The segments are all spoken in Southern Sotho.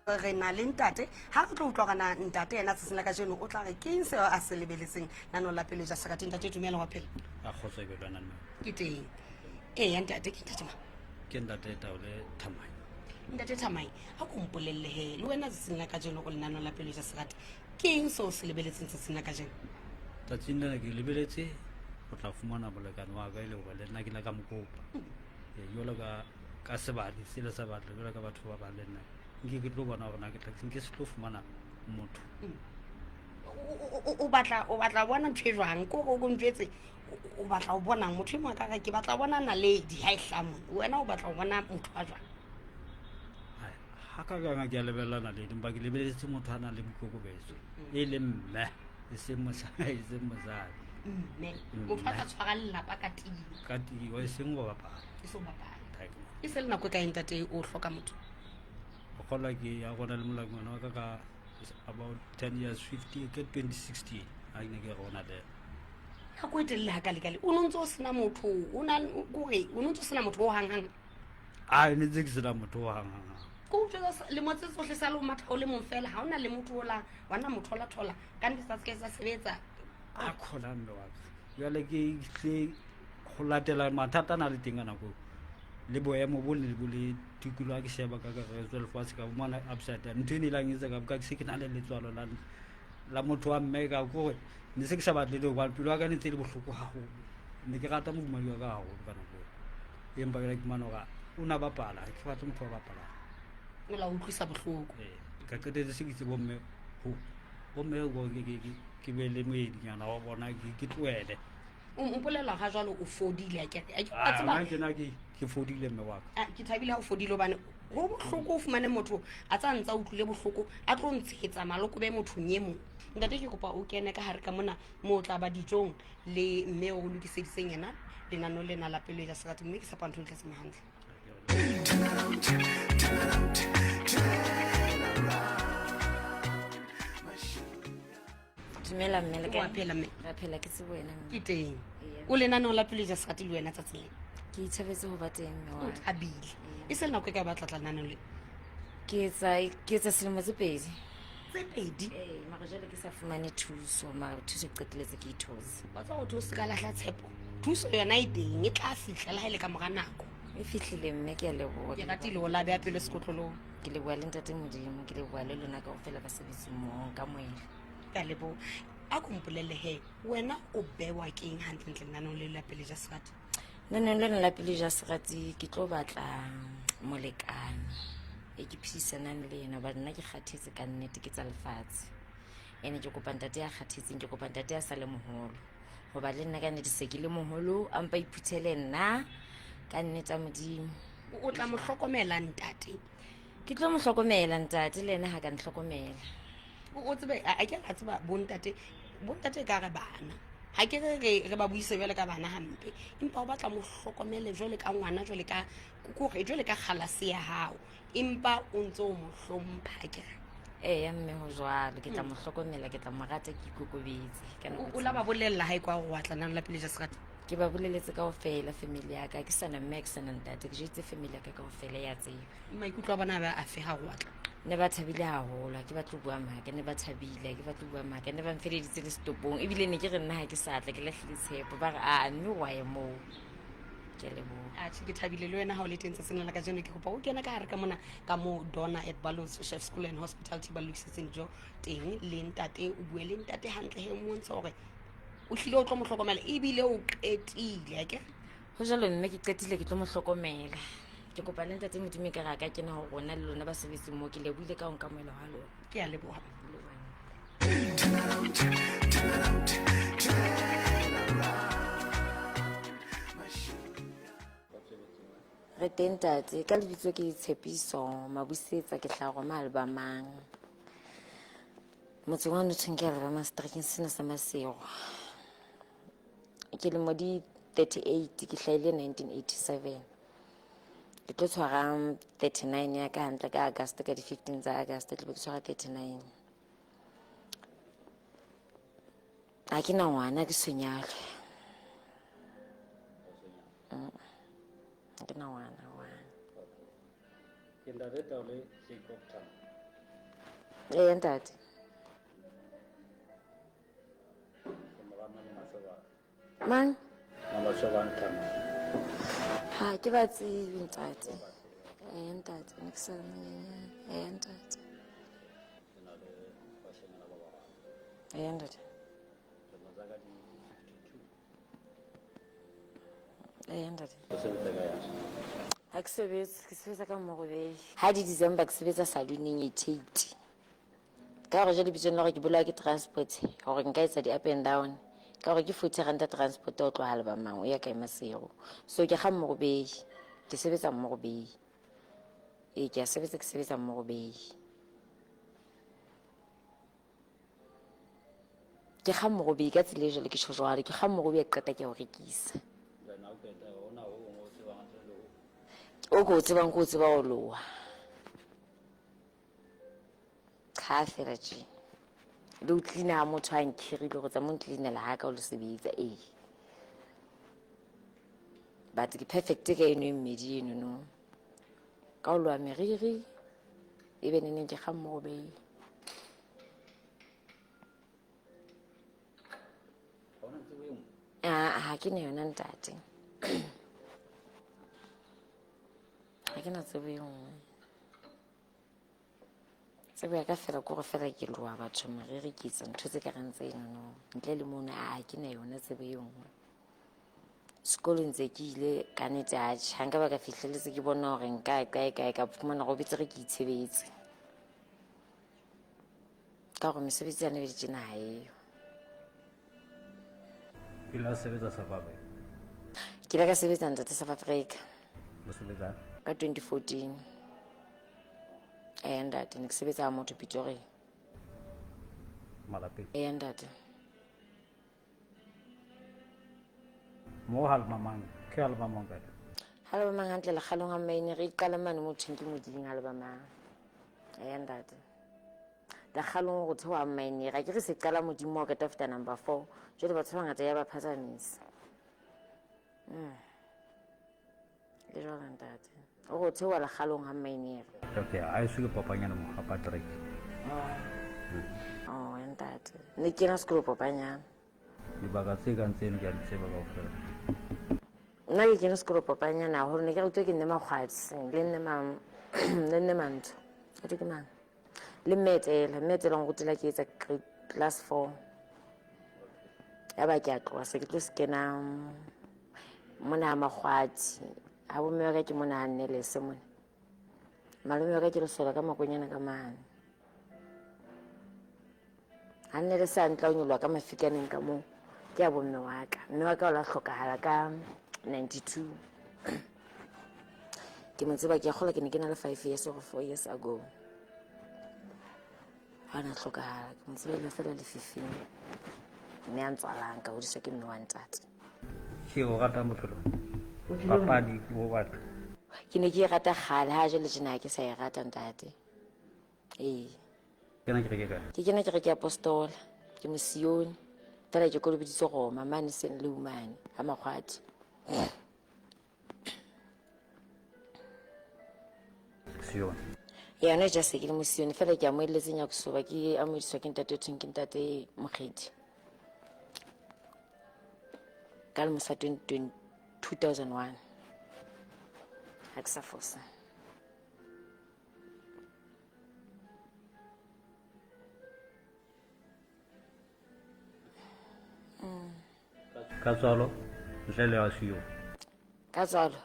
Re na le ntate, ha re tlo utlwa gore na ntate yena tsatsing la kajeno o tla re ke eng seo a se lebeletseng nanong la pele ja serate. Ntate, dumela, wa phela? A kgotso, e be lwana mme. Ke teng. Eya ntate, ke ntate mang? Ke ntate Taole Thamai. Ntate Thamai, a ko mpolelle he, le wena tsatsing la kajeno o lenanong la pele ja serate, ke eng seo se lebeletseng tsatsing la kajeno? Tsatsing lena ke lebeletse go tla fumana molekane wa ka, e le gore le nna ke la ka mokopa. Ee, jalo ka sebadi sele sa batho, jalo ka batho ba bang, le nna nke ke tlo bona gore na ke tla nke se tlo fumana motho. O batla ho bona ntho e jwang? Ko o ntjwetse, o batla ho bonang motho e mongwe ka re ke batla ho bona naledi ha e hlamo, wena o batla ho bona motho a jwang? Ai, ha ka kanga ke a lebelela naledi, empa ke lebeletse motho a nang le boikokobetso, e le mme, e seng mosadi, e seng mosadi. Mme motho a tla tshwara lelapa ka tio. Ka tio, e seng go bapala. E se ho bapala. Thank you. E se le nako e kae, ntate, o hloka motho? Go kgolwa ke ya gona le molakwana wa ka ka about 10 years, 50 ke 2016 a ke ne ke gona le. Nako e telele ga kalekale o ne o ntse o sena motho, o na kore o ne o ntse o sena motho o hanghang? A ne ntse ke sena motho o hanghang. Ko utlwetsa lemo tse tsohle sa le o matha o le mong fela, ga o na le motho ola wa nna motho ola thola ka nnete tsa seke tsa sebetsa. A kgona mme wa ka, jale ke tle go latela mathata a na le teng ka nako eo, le boemo bo ne bo le tikolo. Ha ke sheba ka kakaretso lefatshe, ka fumana upside down. Ntho e ne e lang etsa ka ke se ke na le letswalo la motho wa mme, ka kore ne se ke sa batle le hobane pelo ya ka ne ntse e le bohloko haholo. Ne ke rata modumadi wa ka haholo ka nako eo, empa ke la ke fumana hore o na bapala, ha ke batle motho wa bapalang. O la utlwisa bohloko. Ee, ka qetetse se ke itse bomme ho bomme ke be le moedinyana wa bona, ke tlohele. O mpolela ga jalo o fodile, akere? A ke Ah, a tseba. Nna ke na ke fodile, mme wa ka. Ah, ke thabile ha o fodile, hobane ho bohloko o fumane motho a tsa ntsa utlwile bohloko, a tlo ntshetsa maloko be mothong e mong. Ntate, ke kopa o kene ka gare ka mona mo o tla ba dijong le mme o lokiseditseng yena lenano lena la pelo ya serate, mme ke tshepa ntho di tla tsamaya hantle. Turn around, turn around, turn around. Dumela mme, le kae? Wa phela, mme? Ra phela, ke tsebo wena, mme. Ke teng. Eya. O lenaneo la pelo ya serate le wena tsatsing lena. Ke ithabetse ho ba teng, mme O wa ka. thabile. E se le nako e ka ba tlatla lenaneo le? Ke etsa selemo tse 2. Tse 2? Ee, mara jwale ke sa fumane thuso, mara thuso ke qeteletse ke ithotse. Wa tseba, gotho o se ka lahla tshepo, thuso yona e teng, e tla fitlhela ha e le ka mora nako. E fihlile mme, ke a leboha. Ke ratile o la beya pelo sekotlolong. Ke leboha le ntate Modimo, ke leboha le lona kaofela basebetsi mmoho ka moela. Ka leboha. A ko mpolelle he, wena o bewa keng hantlentle lenaneng le la pele ja serate? Neneng lena la pele ja serati, ke tlo batla molekane e ke phedisanang le yena, hobane nna ke kgathetse ka nnete ke tsa lefatshe. Ene ke kopa ntate ya kgathetseng, ke kopa ntate ya sa le moholo, hoba le nna ka nnete se ke le moholo, a mpa iphuthele nna ka nnete ya Modimo. O tla mo hlokomela ntate? Ke tlo mo hlokomela ntate, le ena ha ka ntlhokomela. O tsebe, a ke a tseba bontate ka re bana ha ke re re ba buise jwale ka bana hampe, empa o batla mo hlokomele jwale ka ngwana, jwale ka kore jwale ka kgalase ya hao, empa o ntse o mo hlompha, ke re? Eya mme, ho jwalo, ke tla mo hlokomela, ke tla mo rata, ke ikokobetse ka nako O la ba bolella ha e kwa gore wa tla nang la pele ja serate? Ke ba boleletse kaofela family ya ka, ke sana mme, ke sana ntate, ke jwetse family ya ka kaofela ya tseba. Maikutlo a bona a ba afe ha go watla? Ne ba thabile haholo, ha ke batle ho bua maaka, ne ba thabile, ha ke batle ho bua maaka, ne ba mfeleditse le setopong, ebile ne ke re nna ha ke sa tla, ke lahlile tshepo, ba re a mme wa ye moo, ke a leboha. Atjhe, ke thabile le wena ha o le teng tsatsing la kajeno. Ke kopa o kena ka hare ka mona ka mo Dona at Balloons Chef School and Hospitality ba lokisetseng dijo teng le ntate, o bue le ntate hantle he, o mmontshe hore o hlile o tlo mo hlokomela ebile o qetile, akere? Ho jalo mme, ke qetile, ke tlo mo hlokomela. Ke kopa le ntate Modimo e ka re a ka kena ho rona le lona basebetsi moo, ke lebohile ka ho nka moelo wa lona. Ke a leboha. Turn around, turn around, turn around. My sugar. Re teng tate, ka lebitso ke Tshepiso Mabusetsa, ke hlaha Roma Albamang, motseng wa Nothong, ke Alabama, seterekeng sena sa Masego. Ke lemo di 38, ke hlahile 1987, ke tlo tshwara 39 ya ka hantle ka August, ka di-15 tsa August tlo be ke tshwara 39. Ha ke na ngwana, ke sonyalwe. Ha ke na ngwana ngwana. Ke ntate Taole Jacob Thama. Ee ntate. Mang? Ha ke ba tsebe ntate. Ee ntate, ne ke sa le monyenyane. Ee ntate. Ee ntate. Ee ntate. Ha ke sebetse, ke sebetsa ka Morobedi. Ha di December ke sebetsa saloneng e Tate. Ka gore jwale bitsong la gore ke bolawa ke transport gore nka etsa di-up and down ka gore ke 40 ranta transport o tloga Lebamang o ya kae Masego. So ke ga Morobedi, ke sebetsa Morobedi. Ee, ke a sebetsa, ke sebetsa Morobedi. Ke ga Morobedi ka tsela e jwale ke tjho jwalo, ke ga Morobedi a qeta ke a o rekisa. O ke o tsebang ke o tseba o loha. Cha fela tje. Le o cleaner ha motho a nkhirile gore tsa mo ncleanela ha ka o le sebetsa ee. But ke perfect ka eno e mmedi eno no. Ka o loha meriri e be neneng ke ga Morobedi. Ah, ha ke na yona ntate. Ha ke na tsebo e nngwe. Tsebo ya ka fela ke gore fela ke loa batho meriri, ke etsa ntho tse ka reng tseno no. Ntle le mono a ke na yona tsebo e nngwe. Sekolong tse ke ile ka nnete atjhe, ha nka ba ka fihlelletse ke bona hore nka kae kae ka fumana go betere ke itshebetse. Ka gore mesebetsi ya nebe tjena ha eyo. Pele a sebetsa South Africa? Ke ile ka sebetsa ntate South Africa. O sebetsa? Ka 2014. Ee ntate, ne ke sebetsa ha motho Pretoria. Malapeng? Ee ntate. Mo ha le mamang, ke ha le mamang kae? Ha le mamang hantle lekgalong ha maine re iqala mane mo thweng ke moding ha le mamang. Ee ntate. Lekgalong go thewa maine ga ke re se qala modimo wa qeta feta number 4. Jwale batho ba bangata ya ba phatsamisa. Le jwalo ntate. O go thewa lekgalong ha maine. Okay, a e suke popanyana mo ga Patrick. Oh, ntate. Ne ke na sekolo popanyana. Dibaka tse kang tseno ke a di tseba kaofela. Nna ke kene sekolo popanyana haholo, ne ke rutwa ke nne Makgwatsi le nne le nne Mantsho. Ho thwe ke mang? Le Mmetela, Mmetela o nrutela ke etsa grade class 4. Ya ba ke a tloha se ke tlo se kena mona ha Makgwatsi. Ha bomme wa ka ke mona ha Nnelese mona. Malome wa ka ke lesola ka makonyana ka mane. Ha Nnelese a ntla o nyoloha ka mafikaneng ka moo, ke ya bomme wa ka. Mme wa ka o la hlokahala ka 92. Ke mo tseba ke a kgolwa ke ne ke na le 5 years or 4 years ago. Ha na hlokahala, ke mo tsebela fela lefifing. Mme a ntswalang ka hodiswa ke mme wa ntate. Ke o ratang bophelong? Papadi ke o batla. Ke ne ke e rata kgale, ha jwale tjena ha ke sa e rata ntate. Ee. Kena kereke kae? Ke kena kereke ya Apostola, ke Mosione. Fela ke kolobeditswe Roma mane St. Lou mane ha Makgwadi. Sione. Yona ja se ke le Mosione fela ke amoeletse Nyakusoba, ke amoediswa ke ntate o thweng ke ntate Mokgethi. Ka lemo sa 2001. Ha ke sa fosa. Ka tswalo ntle le ya siyo. Ka tswalo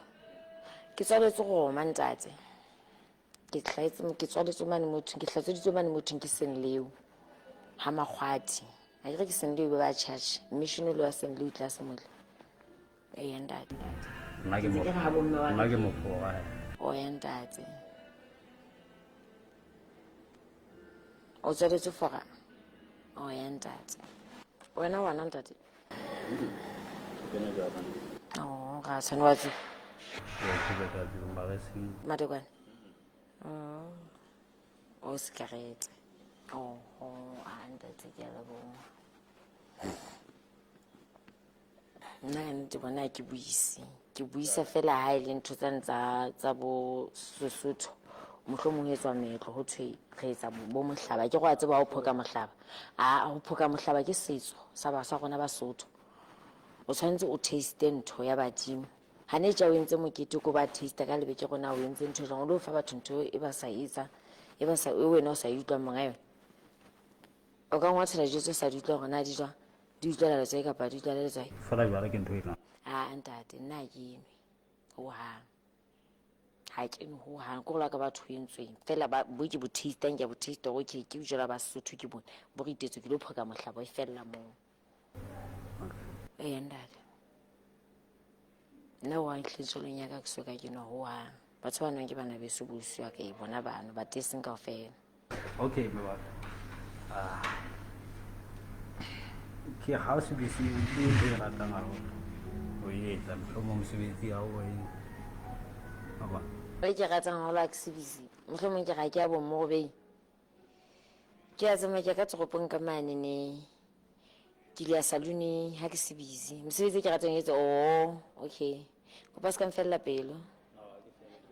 ke tswaletswe Roma ntate. Ke hlaetse, ke tswaletswe mane mothong, ke hlatsweditswe mane mothong ke Senleu. Ha Makgwadi. Ha ke re ke Senleu ba church, mission le wa Senleu tlase mole. Ee ntate. Nna ke Ke re ha bomme wa nna ke mofora. O ya ntate. O tswaletswe fora. O ya ntate. Wena wana ntate. Oh, ga tshwane wa tseba. Ke tsebe ka tsebe mara seng. Madekwane. Oh. O sikarete. Oh, a ntate ke a leboha. Nna ka nnete bona ke buise. Ke buisa fela ha e le ntho tsane tsa bo Sesotho. Mohlomong ho etswa meetlo ho thwe re etsa bo mohlaba. Ke go a tseba ho phoka mohlaba. A ho phoka mohlaba ke setso sa ba sa rona Basotho. O tshwanetse o taste ntho ya badimo. Ha ne tja o entse mokete ko ba taste ka lebe ke rona o entse ntho jwang o lo fa batho ntho e ba sa etsa e ba sa e wena o sa e utlwang monga yona. O ka ngwathela dijo tse sa di utlwa hore na di jwang, di utlwela letswai kapa di utlwela letswai. Fela jwale ke ntho ena. A ntate nna ha ke nwe hohang. Ha ke nwe hohang. Ke gore ka batho entsweng fela ba bo ke bo tasteang ke a bo taste hore okay ke bojwala ba Sesotho ke bone bo re itetswe ke lo phoka mohlaba e fella moo. Ee ntate. Nna wa ntlhetswelong ya ka ke soka ke nwa hohang. Batho ba nwang ke bana beso bosi wa ka e bona bano ba teseng kaofela. Okay, mme wa ka. Ah. Ke ha o sebetse ke ntho e ratang haholo. O e etsa mohlomong mosebetsi ha o e. Wa bona? E ke ratang haholo ha ke se busy. Mohlomong ke ga ke ya bo Morobeng. Ke a tsamaya ke ya ka toropong ka mane ne. Ke ile ya saloon ha ke se busy. Mosebetsi e ke ratang ho etsa oh okay. Kopa se ka mfella pelo.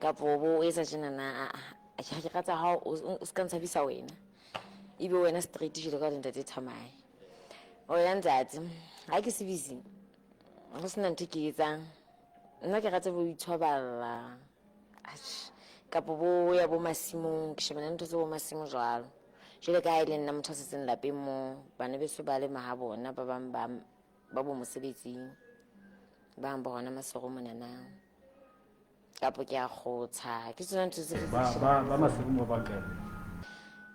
Kapo bo o etsa tjena na a a ke rata ha o se ka ntshabisa wena. Ebe wena straight jwalo ka ntate Thamae. O ya ntate ha ke se busy ho sena ntho ke etsang. Nna ke rata bo ithoballa. Atjhe kapo bo ya bo masimong ke shebana le ntho tse bo masimo jwalo. Jwale ka ha e le nna motho a setseng lapeng mo bana beso ba lema ha bona ba bang ba ba bo mosebetsing ba bang ba hona Maseru monana. Kapo ke a kgotsha ke tsona ntho tse ke Ba ba ba Maseru mo ba kae?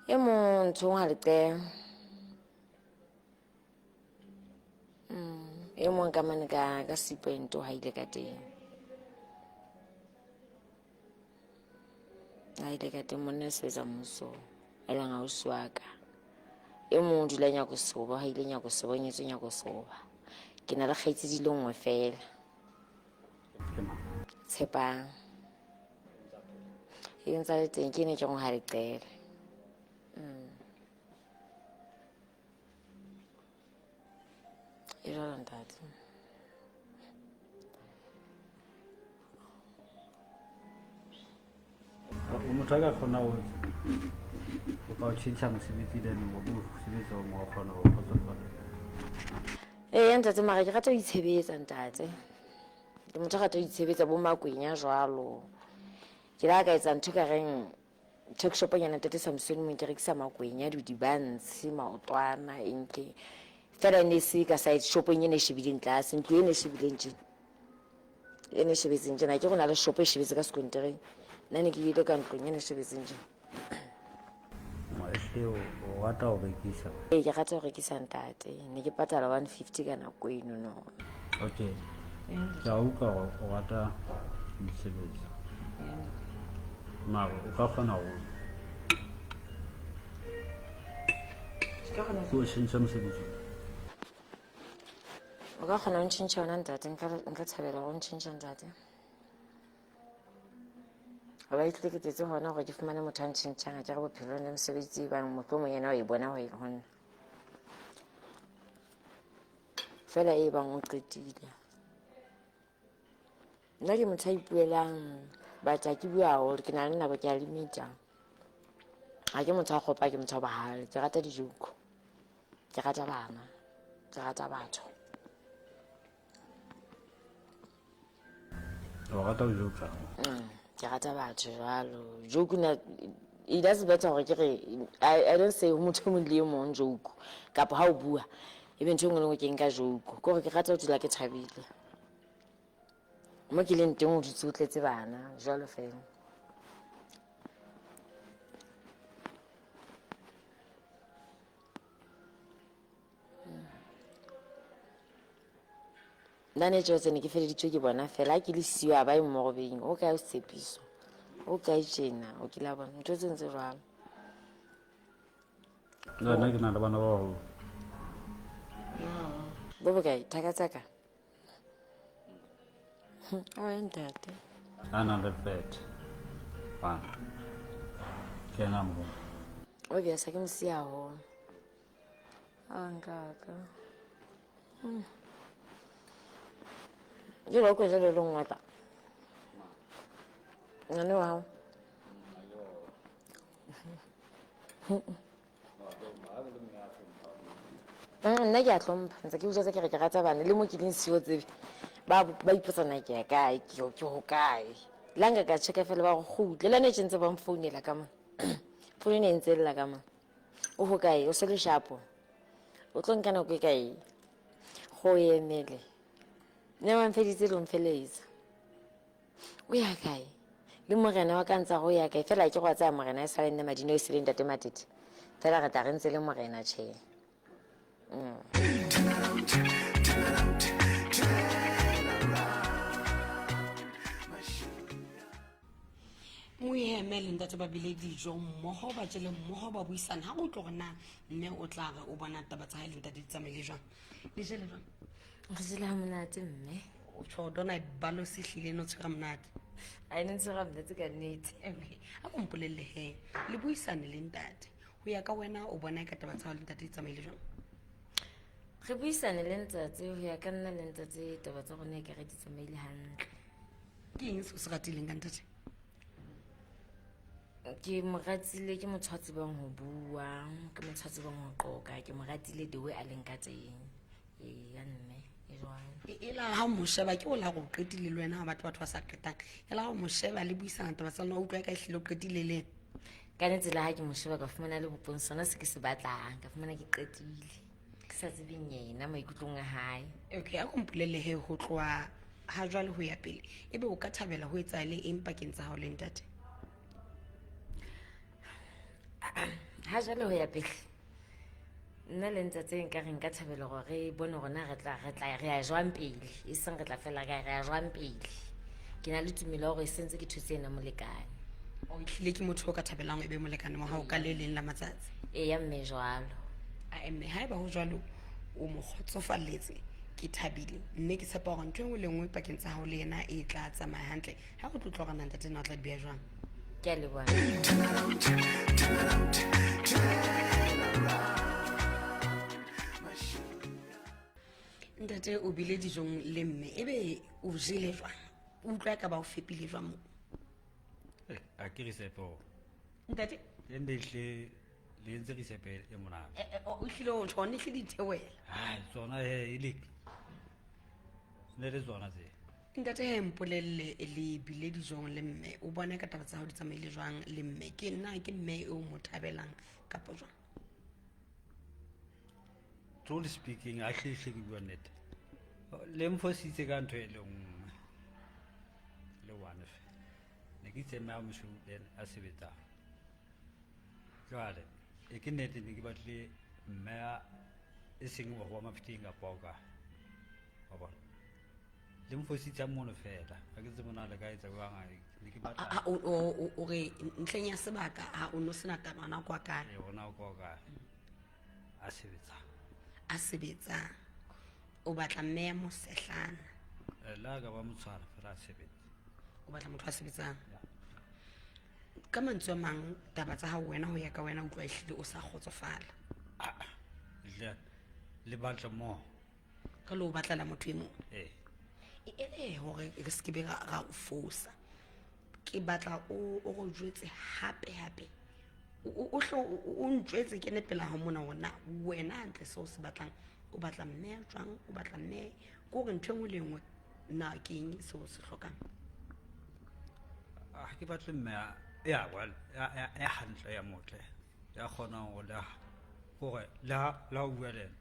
E mong nthong ha leqe. E mong ka mane ka ka Seapoint ha ile ka teng. Ha ile ka teng monna sebetsa mmusong e leng ausi wa ka. E mong o dula Nyakosoba ha ile Nyakosoba o nyetswe Nyakosoba. Ke na le kgaitsedi le nngwe fela. Tshepang. E ntse le teng ke ne ke reng ha leqele. E jwalo ntate. O motho a ka kgona ho o ka o tjhentjha mosebetsi then o bo sebetsa o mo kgona ho kgotsofala. Ee ntate mara ke rata ho itshebetsa ntate. Ke motho a rata ho itshebetsa bo makwenya jwalo. Ke la ka etsa ntho ka reng tuck shoponyana ntate Samson mo ke rekisa makwenya di dibantshe maotwana eng ke fela ne se ka side shopong e ne shebileng tlase ntlo e ne shebileng tje e ne shebetseng tjena ke go na le shopo e shebetse ka sekontereng nna ne ke ile ka ntlong e ne shebetseng tje. Ehlile o rata ho rekisa? Ee ke rata ho rekisa ntate ne ke patala 150 ka nako eno no. Okay. Ke a utlwa hore o rata mosebetsi. Mara o ka kgona ho o tjhentjha mosebetsi. O ka kgona ho ntjhentjha yona ntate nka thabela ho ntjhentjha ntate. Hoba e tlile ke tletse hona hore ke fumane motho a ntjhentjhang a ke re bophelong le mosebetsi e bang mohlomong yena o e bona ho ho nna. Fela e bang o qetile. Nna ke motho a ipuelang but ha ke bua haholo ke na le nako ke a limita. Ha ke motho a kgopa ke motho a bohale ke rata dijoko. Ke rata bana, ke rata batho. O rata ho joka? Ke rata batho jwalo. Joke na it doesn't matter hore ke re I don't say ho motho e mong le e mong joke kapa ha o bua ebe ntho e nngwe le nngwe ke nka joke. Ke hore ke rata ho dula ke thabile. Mo ke leng teng o dutse o tletse bana jwalo fela. Nna ne tšeo tsene ke feleditswe ke bona fela ha ke le siyo a ba e morobeng o kae o tshepiso o kae tjena o kile a bona ntho tse ntse jwalo. Le nna ke na le bana ba baholo. Bo bokae thaka tsaka? O ntate. A nang le 30. One. Ke ena moholo. Obvious ha ke mo siya haholo. A nkaka. Ke loko jalo le ngwata. Ngwane wa hao. Nna ke a hlompha, ntse ke utlwa ke re ke rata bana le mo ke leng siyo tsebe ba ba ipotsa na ke ya kae, ke ke ho kae. Le ha nka ka checka fela ba go kgutle le ne tjentse ba mfounela ka mona. Founu ene e ntse e lla ka mona. O ho kae? O se le shapo. O tlo nka nako e kae? Go emele. Ne wa mfeditse le mfeleetsa. O ya kae? Le morena wa ka ntsa go ya kae? Fela ke go a tsaya morena e sale nne madino e sele ntate Matete. Fela re tla re ntse le morena tjhe. Moeme le ntate ba bile dijo mmogo, ba jele mmogo, ba buisana. Ga go tlo gore na mme o tla re o bona taba tsa gae le ntate di tsamaile jwang, le jele jwang? Re jele ha monate mme. O tjho dona balo se hlile no tshwere monate. A ne tshwere monate ka nnete. Okay, a ko mpolelle he, le buisane le ntate, ho ya ka wena o bona ka taba tsa hao le ntate di tsamaile jwang? Re buisane le ntate, ho ya ka nna le ntate taba tsa rona e ka re di tsamaile hantle. Ke eng se o se ratileng ka ntate? Ke mo ratile, ke motho a tsebang ho bua, ke motho a tsebang ho qoka, ke mo ratile the way a leng ka teng. Ee, ya mme, e jwalo. E la ha o mo sheba ke o la go qetile le wena, ha batho batho ba sa qetang. E la ha o mo sheba le buisana taba tsa lona, o utlwa e ka ehlile o qetile le ena. Ka nnete le ha ke mo sheba ka fumana le bopong sona se ke se batlang, ka fumana ke qetile. Ke sa tsebeng yena maikutlong a hae. Okay, a ko mpolelle he, ho tloha ha jwale ho ya pele, ebe o ka thabela ho etsa le eng pakeng tsa hao le ntate? Ha jwale ho ya pele, nna le ntate nka re nka thabela hore re bone hore na re tla re tla re ya jwang pele, e seng re tla fela kae, re ya jwang pele. Ke na le tumelo ya hore e sentse ke thotse ena molekane. O ehlile ke motho o ka thabelang e be molekane wa hao ka le leng la matsatsi? Eya mme, jwalo. Ae mme, haeba ho jwalo o mo kgotsofalletse, ke thabile mme ke tshepa hore ntho e nngwe le nngwe pakeng tsa hao le yena e tla tsamaya hantle. Ha o tlo utlwa hore na ntate na o tla di beha jwang. Ke a leboha. Ntate, o bile dijong le mme, ebe o jele jwang? O utlwa e ka ba o fepile jwang moo? A ke risepe o. Ntate? Le nne hle le entse risepe e monate. O hlile o tjho, ne hlile di theohela. Hai, tsona he e le. Ne le tsona tse. Ntate, he mpolelle, le bile dijong le mme, o bona ka taba tsa hao di tsamaile jwang le mme? Ke nna ke mme eo mo thabelang kapa jwang? Truly speaking, a hle hle ke bua nnete. Le mfositse ka ntho e le nngwe. Le one fela. Ne ke itse mme a mosweu le ena a sebetsang. Jwale, e ke nnete ne ke batlile mme a e seng wa wa Mafeteng kapa o kae. Wa bona? Le mfositse mono fela. Ha ke tsebe na le ka etsa jwang, ne ke batla. Ha, o re ntlheng ya sebaka ha o no sena taba na kwa kae? Ee, ona kwa kae. A sebetsang. A sebetsang. O batla mme ya mosehlana. Le ha ka ba motshwana fela a sebetse. O batla motho a sebetsang. Ya. Ka mantswe a mang, taba tsa hao wena ho ya ka wena utlwa ehlile o sa kgotsofala. Ah, le batla mo. Re lo batlela motho e mong. Ee. E ele hore re se ke be ra o fosa. Ke batla o re jwetse hape hape. O hlo o ntjwetse ke ne pela hao mona hore na wena hantle seo o se batlang, o batla mme ya jwang, o batla mme ke hore ntho e nngwe le e nngwe na ke eng seo o se hlokang? Ha ke batle mme ya, well, ya hantle, ya motle, ya kgonang hore le ha, hore le ha, le ha o bua le ena,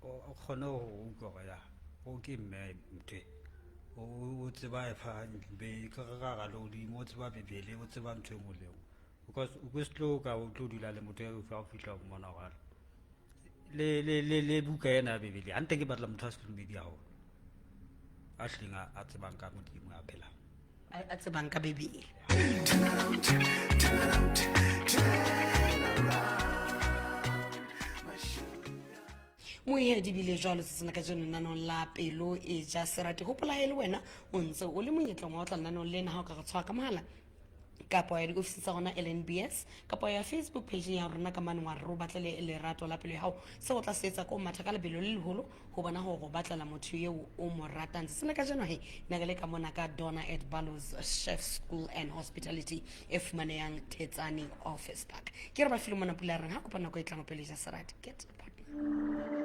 o kgone ho utlwa hore ya, o ke mme motho e. O tseba e fa be ka hara lehodimo, o tseba Bibele, o tseba ntho e nngwe le e nngwe. Because o ke se tlo ka o tlo dula le motho e o fihla o mmona hore le buka ena ya Bibele, hantle ke batla motho a sedumedi haholo, a hlileng a tsebang ka Modimo, a phelang. A tsebang ka Bibele. Moehedi bile jwalo se sena kajeno lenanong la Pelo e ja Serati. Hopola e le wena o ntse o le monyetleng wa ho tla lenanong lena ha o ka re tshwara ka mohala. Kapa ya diofisi tsa rona LNBS, kapa ya Facebook page ya rona ka mane, wa re o batlele lerato la pelo ya gago. Se o tla se etsa ko matha ka lebelo le leholo go bona gore o batlela motho eo o mo ratang. Sena ka jeno he ne re le ka mona ka Donna at Balos Chef School and Hospitality e fumaneyang Thetsane Office Park. Ke re ba file mona pula reng ha kopa nako e tlang pele ja serati. Get a partner.